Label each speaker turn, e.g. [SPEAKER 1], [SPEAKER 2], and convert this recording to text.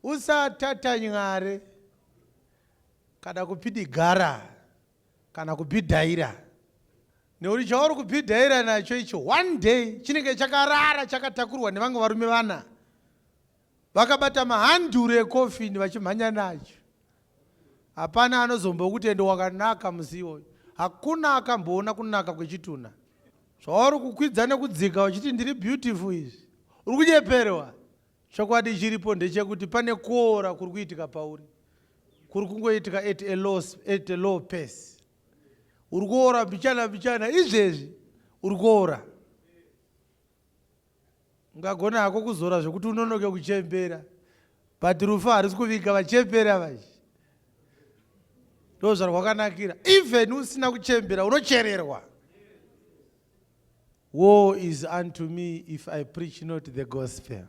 [SPEAKER 1] Usatatanyare kana kupidigara kana kubhidhaira, nekuti chauri kubhidhaira nacho icho one day chinenge chakarara chakatakurwa nevamwe varume vana vakabata mahanduru ekofini vachimhanya nacho. Hapana anozombokuti ende wakanaka musi iwoyo. Hakuna akamboona kunaka kwechitunha. Zvauri kukwidza nekudzika uchiti ndiri beautiful izvi, uri kunyeperwa. Chokwadi chiripo ndechekuti pane kuora kuri kuitika pauri, kuri kungoitika at a low pace. Uri kuora mbichana mbichana izvezvi, uri kuora. Ungagona hako kuzora zvekuti unonoke kuchembera, but rufu harisi kuviga vachembera vachi. Ndo zvarwakanakira. Even usina kuchembera unochererwa. Woe is unto me if I preach not the gospel.